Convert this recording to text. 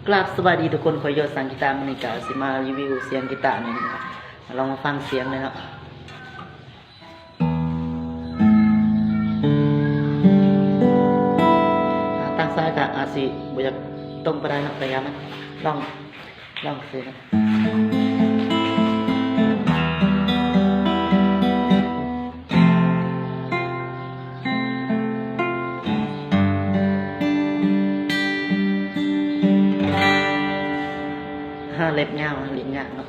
ກາບສະບາຍດີທຸກຄົນ, ຂ້ອຍໂຢດສັງກິຕາ, ມື້ນີ້ກະຊິມາຣີວິວສຽງກິຕາໜ້ອຍໜຶ່ງເນາະ, ລອງມາຟັງສຽງເລີຍເນາະ. ອ່າ ທາງຊ້າຍກະອາດຊິບໍ່ຢາກຕົງປານໃດເນາະ, ກະຢ່າມັນ ລອງ ລອງຊື່ເນາະ. ເລັບຍາວ ເລັບຍາວເນາະ.